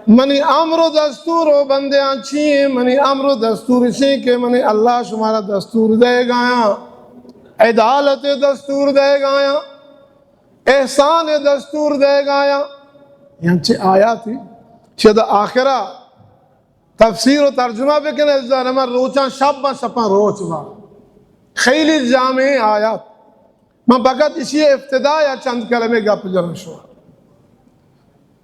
منی امر و دستور و بندیاں چی ایں؟ منی امر و دستور اش ایں کہ منی اللہ شمارا دستور دئیگ ءَ آیاں، عدالت ءِ دستور دئیگ ءَ آیاں، احسان ءِ دستور دئیگ ءَ آیاں۔ یعنی چہ آیاتی شد آخرہ تفسیر و ترجمہ بکن، عزیزان من، روچاں شپ باں، شپاں روچ باں۔ خیلی جامع آیات۔ من فقط اشی ابتدا یا چند کلمے گپ جناں شما۔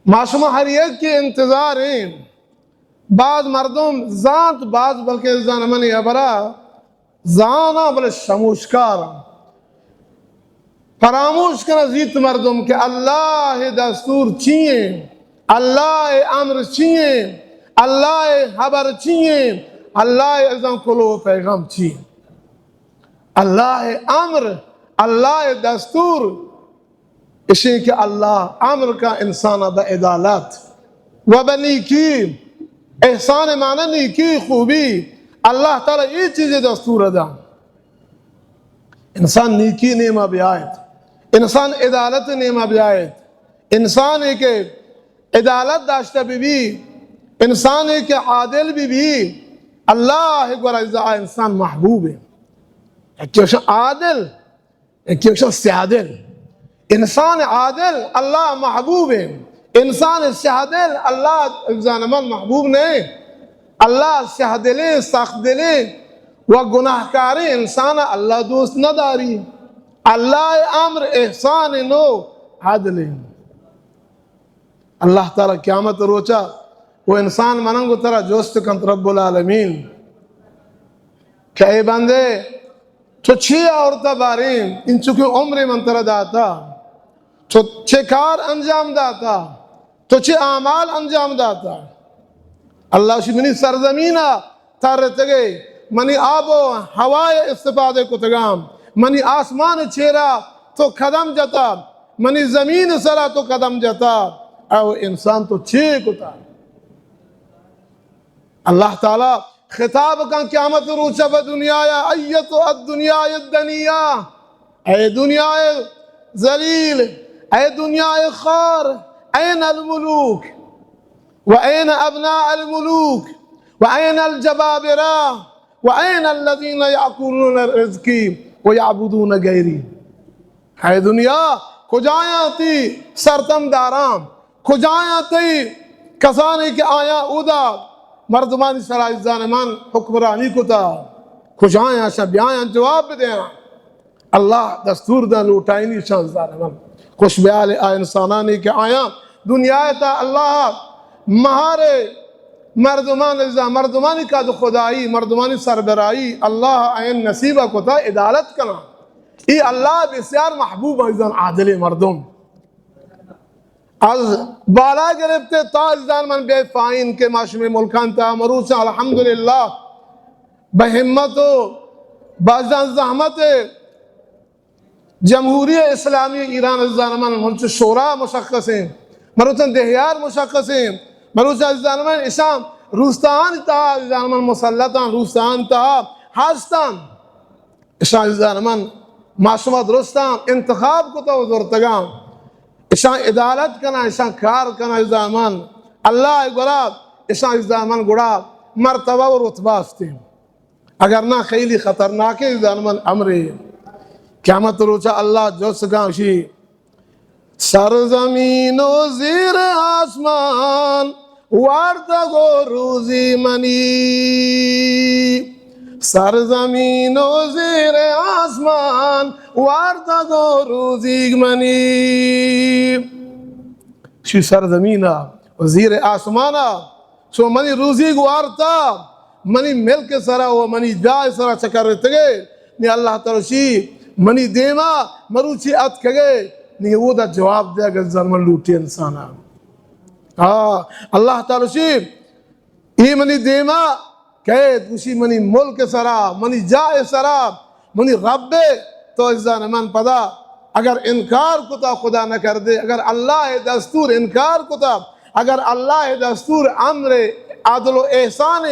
ما شما ہر یک کے انتظار ایں۔ باز مردم زانت، باز بلکہ عزیزان من، اے ہبرا زاناں بلے شموشکاراں۔ فراموش کناں زیت مردم کہ اللہ ءِ دستور چی ایں، اللہ ءِ امر چی ایں، اللہ ءِ ہبر چی ایں، اللہ ءِ ازاں کلوہ پیغام چی ایں۔ اللہ ءِ امر، اللہ ءِ دستور اش ایں کہ اللہ امر کا انسان ءَ بہ عدالت و بہ نیکی، احسان معنی نیکی، خوبی، اللہ تعالی اے چیزے دستور داں۔ انسان نیکی نیما بیایت، انسان عدالت نیما بیایت، انسانے کہ عدالت داشتہ بہ بی، انسانے کہ عادل بہ بی، اللہ گورا آ انسان محبوب ایں۔ یکے گوشاں عادل، یکے گوشاں سیاہ دل۔ انسان عادل اللہ محبوب ایں، انسان سیاہ دل اللہ عزیزان من محبوب نہ ایں۔ اللہ سیاہ دلیں، سخت دلیں و گناہکاریں انسان اللہ دوست نہ داری۔ اللہ امر احسان نو عدل ایں۔ اللہ تعالی قیامت روچا و انسان مننگ و ترا جست کنت رب العالمین کہ اے بندے، تو چی آورتا باریں، انچو کہ عمرے من ترا داتا، تو چے کار انجام داتا، تو چے اعمال انجام داتا؟ اللہ شی منی سرزمینا ترتگے، منی آب و ہوائے استفادہ کتگاں، منی آسمان چیرا تو قدم جتا، منی زمین سرا تو قدم جتا، او انسان تو چے کتا؟ اللہ تعالی خطاب کن قیامت روچ بہ دنیا یا، ایتها الدنیا الدنیا، اے دنیا ذلیل، اے دنیا خوار، این الملوک و این ابناء الملوک و این الجبابرہ و این الذین یأکلون رزقی و یعبدون غیری۔ اے دنیا، کجایاں تئی سرتم داراں؟ کجایاں تئی کسانی کہ آیاں اودا مردمانی سرا عزیزان من حکمرانی کتا؟ کجایاں؟ شاں بیایاں جواب بدیاں۔ اللہ دستور داں لوٹائینی شاں عزیزان من۔ خوش بیال آ انسانانی کہ آیاں دنیا تا اللہ مہارے مردمان عزیزان، مردمانی قد خدائی، مردمانی سربراہی اللہ آیاں نصیب کتا عدالت کناں۔ اے اللہ بسیار محبوب عزیزان، عادل مردم۔ از بالا گرفتے تا عزیزان من بے فائن کہ ما شمے ملکان تا مروچ الحمدللہ بہ ہمت و بہ عزیزان زحمت جمہوری اسلامی ایران عزیزان من مروچ شورا مشخص ایں، مروچ دہیار مشخص ایں، مروچ عزیزان من اشان روستان تا عزیزان من مسلطان روستان تا ہستان۔ اشاں عزیزان من، ما شما درستاں انتخاب کتا و زرتگاں۔ اشاں عدالت کناں، اشاں کار کناں عزیزان من۔ اللہ گورا اشاں عزیزان من گڑا مرتبہ و رتبہ استیں۔ اگر نہ خیلی خطرناکیں عزیزان من امرے۔ قیامت روچا اللہ جست کاں شی سرزمین و زیر آسمان وارتگ و روزی منی۔ سرزمین و زیر آسمان وارتگ و روزی منی۔ شی سرزمینا و زیر آسمانا چو منی روزیگ وارتا، منی ملک سرا و منی جاہ سرا چکرتگے، نی اللہ تعالی شی منی دیما مروچی اتکگے، نی اودا جواب دے اگر زر من لوٹی انسانا۔ ہاں، اللہ تعالی شی اے منی دیما کئیت، گوشی منی ملک سرا، منی جاہ سرا، منی رب، تو عزیزان من پدا اگر انکار کتا، خدا نکردے، اگر اللہ دستور انکار کتا، اگر اللہ دستور امر عدل و احسان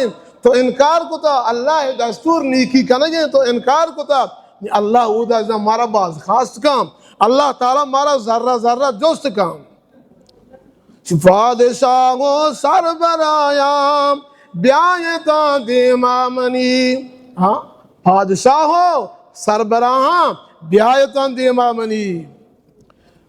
تو انکار کتا، اللہ دستور نیکی کنگے تو انکار کتا، اللہ اودا عزیزان مارا بازخواست کن، اللہ تعالی مارا ذرہ ذرہ جست کن۔ چو پادشاہ و سربراہاں بیایتاں دیما منی۔ ہاں، پادشاہ و سربراہاں بیایتاں دیما منی۔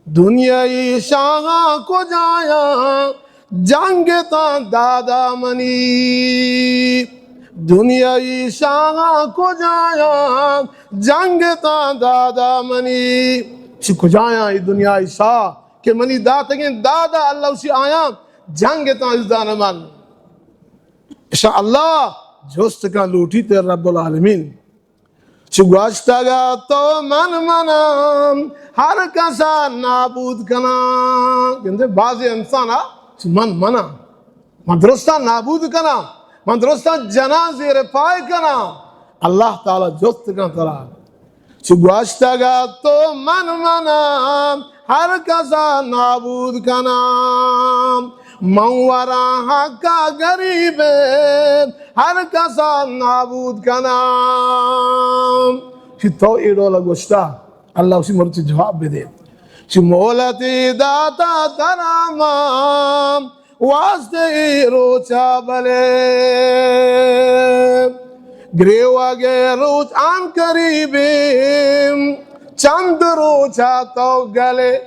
دنیای شاہاں کجایاں جنگتاں دادا منی۔ دنیای شاہاں کجایاں جنگتاں دادا منی۔ چی کجایاں ای دنیای شاہ کہ منی داتگیں دادا، اللہ اسی آیاں جنگتاں عزیزان من۔ اشاں اللہ جست کن لوٹیت رب العالمین۔ چو گوشتگ ات تو من مناں، ہر کسا نابود کناں۔ گندے بعضی انسان آ چو من مناں، من درستاں نابود کناں، من درستاں جناں زیر پائے کناں۔ اللہ تعالی جست کن ترا۔ چو گوشتگ ات تو من مناں، ہر کسا نابود کناں۔ من وراں حقا غریبیں، ہر کسا نابود کناں۔ چی تو اے ڈولا گوشتا؟ اللہ اسی مرچی جواب بدے۔ چی مہلتی داتا ترا ما واسطے اے روچا بلے۔ گریوگے روچ آن قریبیں، چند روچا تو گلے۔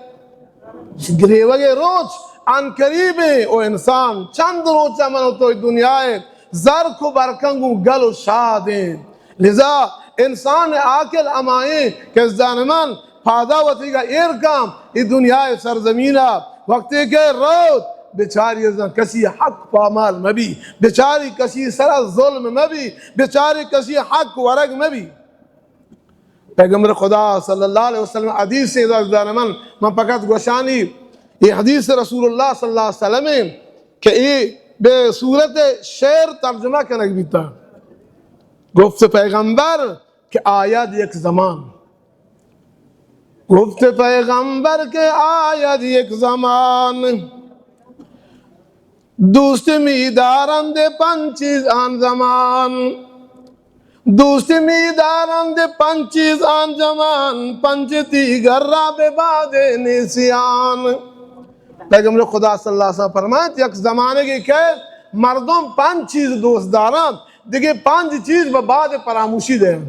گریوگے روچ آن قریبیں، او انسان، چند روچا من و تو دنیائے زرق و برقاں گوں گل و شادیں۔ لذا انسان عاقل ہمائیں کہ زانمن پادا وتیگا ایر کن ای دنیائے سرزمینا، وقتے کہ روت بچاری ازاں کسی حق پامال مبی، بچاری کسی سرا ظلم مبی، بچاری کسی حق ورگ مبی۔ پیغمبر خدا صلی اللہ علیہ وسلم حدیث ایں، عزیزان من، من فقط گوشانی، اے حدیث رسول اللہ صلی اللہ علیہ وسلم ایں کہ اے بہ صورت شعر ترجمہ کنگ بیتا۔ گفت پیغمبر کہ آید یک زمان، گفت پیغمبر کہ آید یک زمان، دوست می‌دارند پنج چیز آن زمان۔ دوست می‌دارند پنج چیز آن زمان، پنج دیگر را به باد نسیان۔ پیغمبر خدا صلی اللہ علیہ وسلم فرمائیت، یک زمانگے کہ مردم پنج چیز دوست دارند، دگہ پنج چیز به باد فراموشی دئینت۔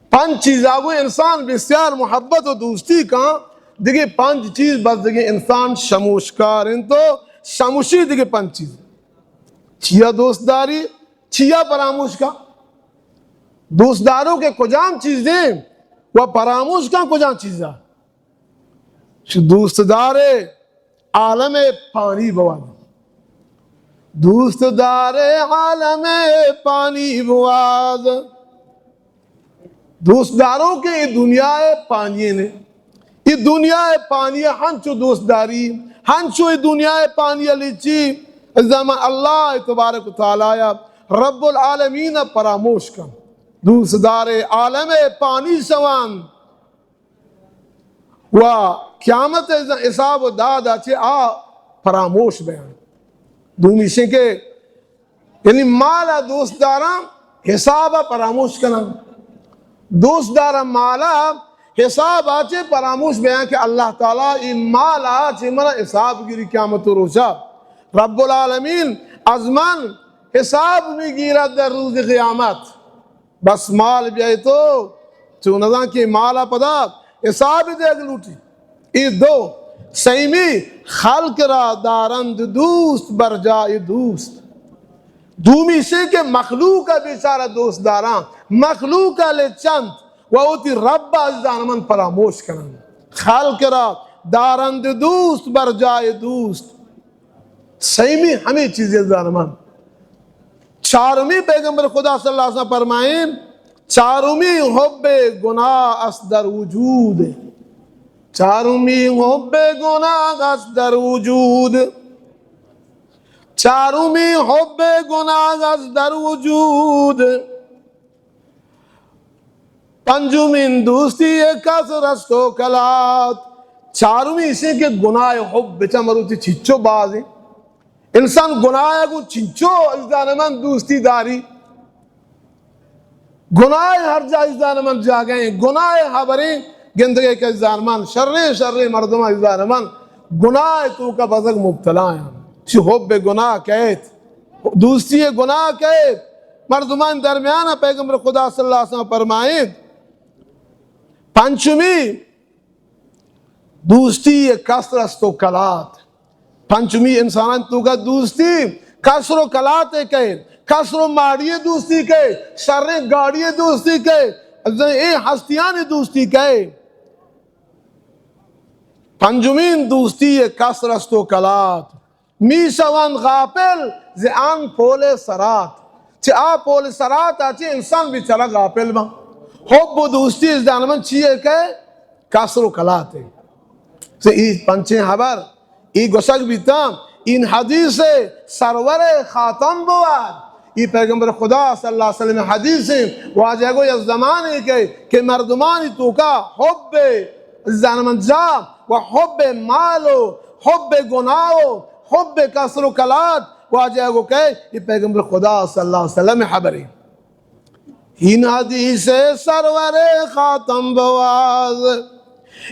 پنج چیزا گوں انسان بسیار محبت و دوستی کن، دگہ پنج چیز بس دگہ انسان شموشکار انت و شموشی دگہ پنج چیز۔ چیا دوست داری، چیا فراموش کن؟ دوست دارو کہ کجام چیزیں و فراموش کن کجام چیزا؟ چو دوست دارے عالم پانی بواد۔ دوست دارے عالم پانی بواد۔ دوست دارو کہ اے دنیا پانی نے۔ اے دنیا پانی ہنچو دوست داری، ہنچو اے دنیا پانی لیچی۔ زمان اللہ تبارک و تعالی رب العالمین فراموش کن۔ دوست دارے عالم پانی شوان۔ و قیامت ء حساب و داد ء چہ آ فراموش بیان۔ دومی شے کہ یعنی مال ء دوست داراں، حساب ء فراموش کناں۔ دوست داراں مال ء، حساب ء چہ فراموش بیان کہ اللہ تعالی اے مال ء چہ من حساب گیری قیامت و روچا۔ رب العالمین از من حساب می گیرد در روز قیامت۔ بس مال بیائے تو، چو نزان کہ مالا پدا حساب دیگ لوٹی۔ اے دو، سیمی، خلق را دارند دوست بر جای دوست۔ دومی شے کہ مخلوق ء بیچارہ دوست داراں، مخلوق ء لچنت و وتی رب ء عزیزان من فراموش کنن۔ خلق را دارند دوست بر جای دوست۔ سیمی ہمے چیزے زانمان۔ چارمی پیغمبر خدا صلی اللہ علیہ وسلم فرمائیں، چارمی حب گناہ است در وجود۔ چارمی حب گناہ است در وجود۔ چارمی حب گناہ است در وجود۔ پنجمین دوستی کثرت و کلات۔ چارمی ایشیں کہ گناہ حب بچا مروچی چنچو بازیں۔ انسان گناہ گوں چنچو عزیزان من دوستی داری۔ گناہ ہر جا عزیزان من جاگہیں۔ گناہ ہبریں گندگے کہ عزیزان من شریں شریں مردم عزیزان من گناہ توکا بزگ مبتلا ہیں۔ چی حب گناہ کہت، دوستی گناہ کہت۔ مردمان درمیان پیغمبر خدا صلی اللہ علیہ وسلم فرمائیں، پنچمی دوستی کسر است و کلات۔ پنچمی انسانان توکا دوستی کسر و کلات کہے، کسر و ماڑی دوستی کہے، شریں گاڑی دوستی کہے، اے ہستیان دوستی کہے۔ پنجمین دوستی کسر است و کلات۔ می شوند غافل ز آن پل صراط۔ چہ آ پل صراط ءَ چہ انسان بیچارہ غافل باں۔ حب و دوستی از دان من چیئے کہ کسر و کلات ہے۔ چہ ای پنچیں حبر، ای گوشگ بیتاں، این حدیث سرور خاتم بواد۔ ای پیغمبر خدا صلی اللہ علیہ وسلم حدیث ہیں، واجہ گو یک زمانے کہ، کہ مردمانی توکا حب زان من جا و حب مال و حب گناہ و حب کسر و کلات، واجہ گو کہ یہ پیغمبر خدا صلی اللہ علیہ وسلم حبری۔ این حدیث سرور خاتم بواز،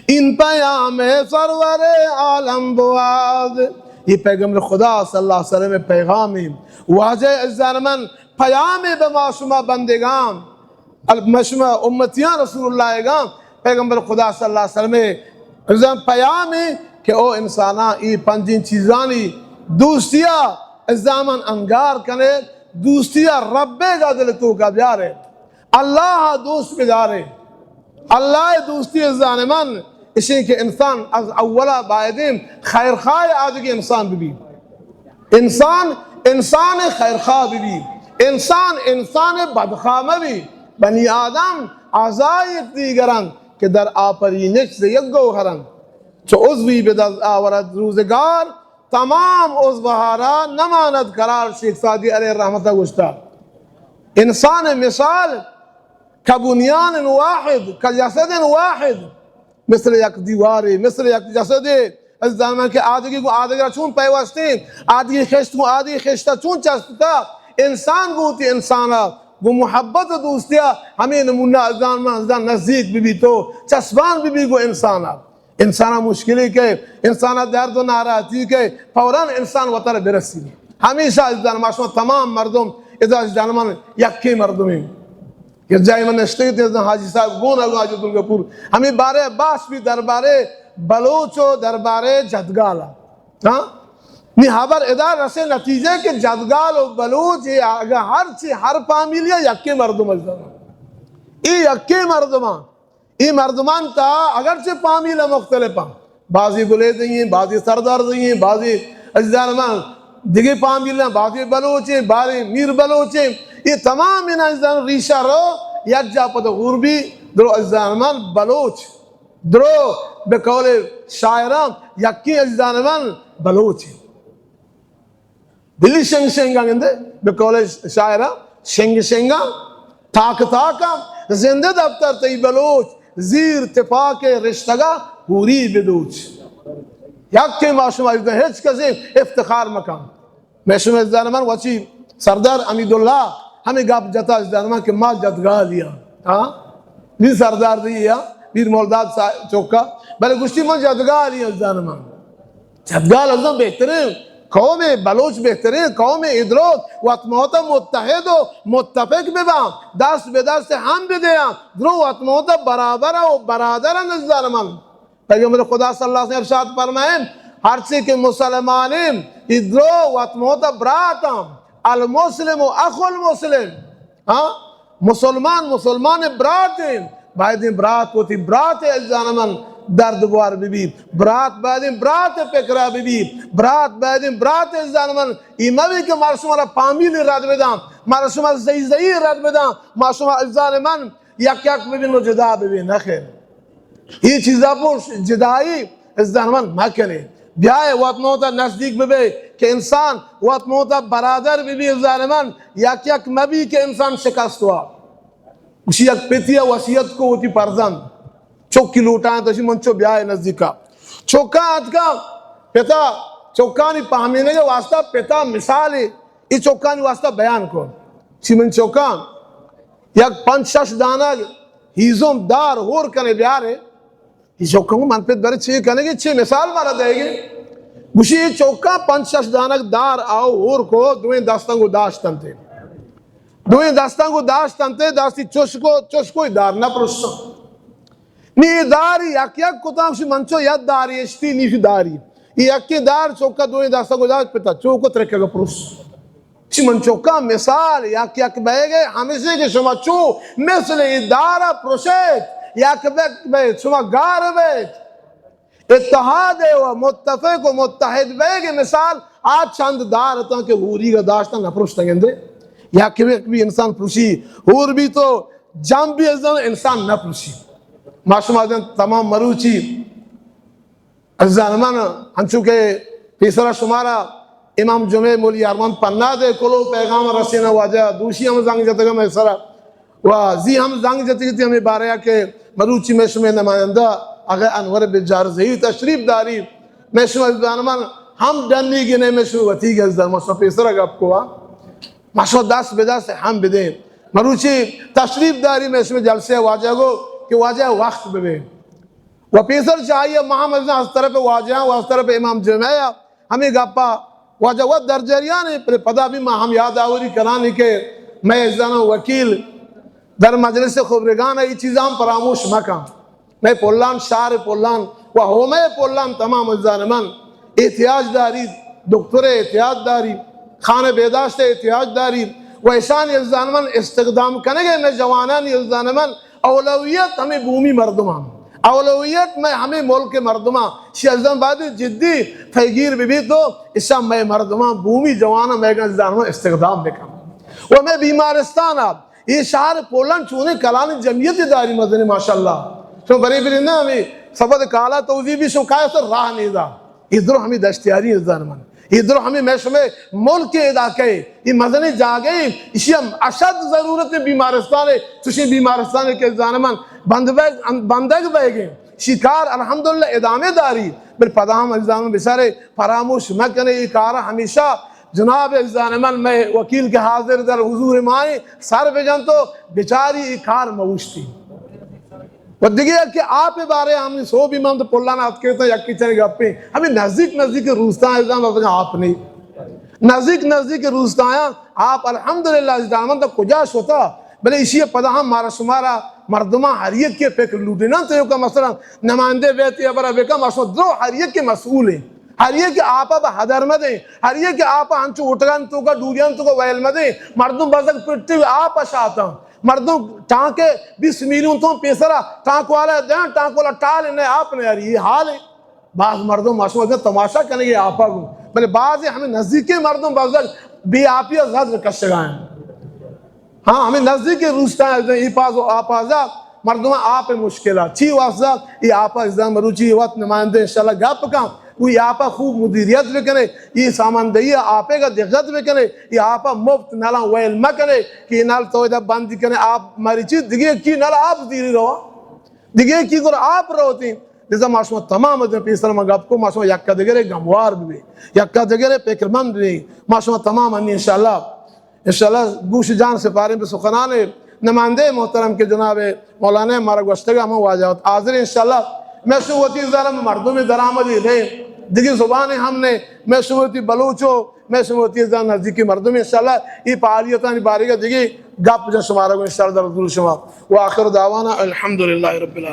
این پیام سرور عالم بواز۔ یہ پیغمبر خدا صلی اللہ علیہ وسلم پیغامی۔ واجہ عزیزان من، پیامے بہ ما شما بندگان، ال-، ما شما امتیان رسول اللہ گان، پیغمبر خدا صلی اللہ علیہ وسلم عزیزان پیامے کہ او انساناں ای پنجین چیزانی دوستیا عزیزان من انگار کنے، دوستیا ربے گا دل توکا بیارے، اللہ دوست بدارے۔ اللہ دوستی عزیزان من اشیں کہ انسان از اولا بایدیں خیرخواہ آدگی انسان ببی۔ انسان، انسان خیرخواہ ببی۔ انسان، انسان بدخواہ مبی۔ بنی آدم اعضای یک دیگرند کہ در آفرینش ز یک گوهرند۔ چو عضوی به دست آورد روزگار، تمام عضوها را نماند قرار۔ شیخ سعدی علیہ رحمت گوشتا، انسان مثال کبنیان واحد، کجسد واحد، مثل یک دیوارے، مثل یک جسدے۔ عزیزان من کہ آدگی گوں آدگرا چون پیوستیں، آدگی خشت گوں آدگی خشتا چون چسپتا، انسان گوں وتی انسانا گوں محبت و دوستیا ہمیں نمونہ عزیزان من عزیزان نزدیک ببی تو چسبان ببی گوں انسانا۔ انسانا مشکلی کہ، انسانا درد و ناراحتی کہ، فوراً انسان وتر برسی۔ ہمیشہ عزیزان ما شما تمام مردم ادا عزیزان من یکے مردمیں۔ یک جاہے من نشتگ اتیں، حاجی صاحب گون ءَ، حاجی عبدالغفور، ہمے بارے بحث بی دربارے بلوچ و دربارے جدگال ءَ۔ ہاں؟ نی ہبر ادا رسے نتیجہ کہ جدگال و بلوچ اے اگاں ہر چی ہر فامیلی ءَ یکے مردم است۔ اے یکے مردماں، اے مردمان تا اگرچہ فامیل مختلف ہیں، بعضی بلیدئی ہیں، بعضی سردارزئی ہیں، بعضی عزیزان من دگہ فامیل ہیں، بعضی بلوچ ہیں، بعضی میر بلوچ ہیں۔ یہ تمام ان عزیزان ریشہ رو یک جا پد غور بی، درو عزیزان من بلوچ، درو بہ قول شاعراں یکی عزیزان من بلوچ ہیں۔ دلی شنگ شنگاں گندے، بہ قول شاعراں، شنگ شنگاں، تاک تاکاں، زندہ دفتر تئی بلوچ، زیر تپاک رشتگا ہوری بدوچ۔ یکے ما شما ادا ہچ کسے افتخار مکن۔ میں شما عزیزان من وچی سردار حمیداللہ ہمیں گپ جتا عزیزان من کہ ما جدگالی ہاں۔ ہاں؟ میر سردار دی یا میر مولداد صاحب چوکا، بلے گوشتی من جدگالی ہاں عزیزان من۔ جدگال ازاں بہتریں قومے، بلوچ بہتریں قومے، ادرو وت موت متحد و متفق بباں، دست بہ دست ہم بدیاں، درو وت موت برابر و برادر عزیزان من۔ پیغمبر خدا صلی اللہ علیہ وسلم ارشاد فرمائیں، ہرچی کہ مسلمانیں، ادرو وت موت براتاں، المسلم اخو المسلم۔ ہاں؟ مسلمان، مسلمان برات ہیں۔ باید ہیں برات وتی برات عزیزان من درد بوار ببی۔ برات باید ہیں برات پکرا ببی۔ برات باید ہیں برات عزیزان من۔ ای مبی کہ مار شما را پامیل رد بداں، مار شما زئی زئی رد بداں، مار شما عزیزان من یک یک ببین و جدا ببین۔ نخیر۔ اے چیزا پوش جدائی عزیزان من مکنے۔ بیائے وت موتا نزدیک ببے کہ انسان وت موتا برادر ببی عزیزان من، یک یک مبی کہ انسان شکست ہوا۔ گوشی یک پتی وصیت کو وتی فرزند، چکی لوٹائیں تو من چو بیائے نزدیکا۔ چکا اتکا، پتا، چکانی پہمینگ واسطہ پتا مثالے، اے چکانی واسطہ بیان کو۔ چی من چکان یک پنچ شش دانگ ہیزم دار ہور کنے بیارے، اے چوکاں گوں من پت برے چے کنگے، چے مثال مارا دئیگے؟ گوشی، اے چوکاں پنچ شش دانگ دار آؤ ہور کو، دوئیں دستاں گوں داشتنتے۔ دوئیں دستاں گوں داشتنتے، دستی چش کو، چش کو، اے دار نہ پرشتاں۔ نی اے دار یک یک کتاں، گوشی، من چو یک داری اشتی، نی شی داری۔ اے یکیں دار چوکا دوئیں دستاں گوں داشت، پتا چو کو، ترکگا پرشت۔ چی من چکاں مثال یک یک بئیگ ءَ ہمیش اِنت کہ شما چو مثل اے دار ءَ پرشیت، یک یک بئیت، شما گار بئیت۔ اتحاد ءَ و متفق و متحد بئیگ ءِ مثال آ چند دار اتاں کہ ہوریگ ءَ داشتاں نہ پرشتگ اَنت۔ یک یک بی انسان پرشی، ہور بی تو جم بی، ازاں انسان نہ پرشی۔ ما شما ازاں تمام مروچی عزیزان من، انچو کہ پیسرا شمارا امام جمعہ مولوی ارمان پناد ءِ کلوہ پیغام رسیناں، واجہ دوشی ہم زنگ جتگ مئے سرا و زی ہم زنگ جتگ اتی ہمے بارہ ءَ کہ مروچی مئے شمئے نمائندہ آقا انور بجار زئی تشریف داری۔ مئے شمئے عزیزان من ہم ڈنی گنے، مئے شمئے وتی عزیزان من، شما پیسرا گپ کو، ما شما دست بہ دست ہم بدیں۔ مروچی تشریف داری مئے شمئے جلسے ءَ، واجہ گو کہ واجہ وقت ببے۔ و پیسر چہ آئی ءَ ما ہم از طرف واجہاں و از طرف امام جمعہ ءَ ہمے گپا، واجہ وت در جریان اِنت، بلے پدا بھی ما ہم یاد آوری کنانی کہ مئے عزیزاناں وکیل در مجلس خبرگان ءَ اے چیزاں ہم فراموش مکن۔ مئے پلان، شہر پلان و ہومے پلان تمام عزیزان من احتیاج داری، دکتر احتیاج داری، خانہ بہداشت احتیاج داری و اشانی عزیزان من استخدام کنگ ءَ مئے جوانانی عزیزان من اولویت ہمے بومی مردماں، اولویت مئے ہمے ملک ءِ مردماں۔ شی عزیزان باید جدی پیگیر بہ بیت و اشاں مئے مردماں، بومی جواناں مئے عزیزان من استخدام بکن۔ و مئے بیمارستان ءَ اے شہر پولان چونیں کلانی جمعیت داری مزنیں، ماشاءاللہ۔ شما برے برے نہ ہمے سبد کالا توضیح بھی شما کائے سر راہ نیدا۔ اے درو ہمے دشتیاری عزیزان من۔ اے درو ہمے مئے شمئے ملک ءِ علاقہ ءَ، اے مزنیں جاگہ ءَ، اشی ہم اشد ضرورت بیمارستان ءِ، چوشیں بیمارستان ءِ کہ عزیزان من بند بئیگ، بندگ بئیگ ءَ۔ شی کار الحمدللہ ادامہ داری، بل پدا ہم عزیزان من بچارے فراموش مکنے، اے کار ہمیشہ جناب عزیزان من، مئے وکیل کہ حاضر در حضور ما ایں، سر بجنت و بچاری اے کار موشتی۔ و دگہ کہ آپ بارے ہمیں سوبی من تو پلان اتکے تو یکی چنے گپے، ہمیں نزدیک نزدیک روستاں عزیزان بس آپ نہیں۔ نزدیک نزدیک روستایاں آپ الحمدللہ عزیزان من تو کجا شتا، بلے اشی پدا ہم مارا شمارا مردماں ہر یک کے فکر لوٹے نا تو کا مثلا نمائندے بیت یا برا بکا، ما شما درو ہر یک کے مسئول ہیں۔ ہر یک آپا بہ ہدر مدے، ہر یک آپا انچو اٹگان تو کا، ڈوریان تو کا ویل مدے۔ مردم بزگ پٹی آپا شاتاں۔ مردم ٹانکے بیست میلیون تو پیسرا ٹانک والا دیاں، ٹانک والا ٹال نے آپ نے یاری، یہ حال ہے۔ بعض مردم ما شما تماشا کنگے آپا گو، بلے بعض ہمیں نزدیکی مردم بزگ بے آپی از حد کشگائیں۔ ہاں، ہمیں نزدیک روستاں، اے پاز و آپازا مردم آپ مشکل ءَ چی واسطہ اے آپ ءَ ازدان مروچی وت نمائندے انشاءاللہ گپ کن، و اے آپ ءَ خوب مدیریت بکنے، اے ساماندہی ءَ آپ ءَ دقت بکنے، اے آپ ءَ مفت نلاں ویل مکنے کہ اے نل تو ادا بند کنے، آپ مری چی دگہ کی نل آپ زیری روا، دگہ کی گر آپ روتی۔ لذا ما شما تمام ادن پیسر ما گپ کو، ما شما یک دگرے گموار ببی، یک دگرے فکرمند ببی، ما شما تمام انی انشاءاللہ انشاءاللہ گوش جان سپاریں بہ سخنان نمائندہ محترم کہ جناب مولانا مارا گوشتگ ہم واجہ وت حاضر انشاءاللہ۔ میں شو وتی زرم مردم درآمدی نے، دگی زبان ہم نے، میں شو وتی بلوچو، میں شو وتی زان نزدیکی مردم انشاءاللہ۔ ای فعالیتانی بارگا دگی گپ جن شمارا گو انشاءاللہ در حضور شما۔ و آخر دعوانا الحمدللہ رب العالمین۔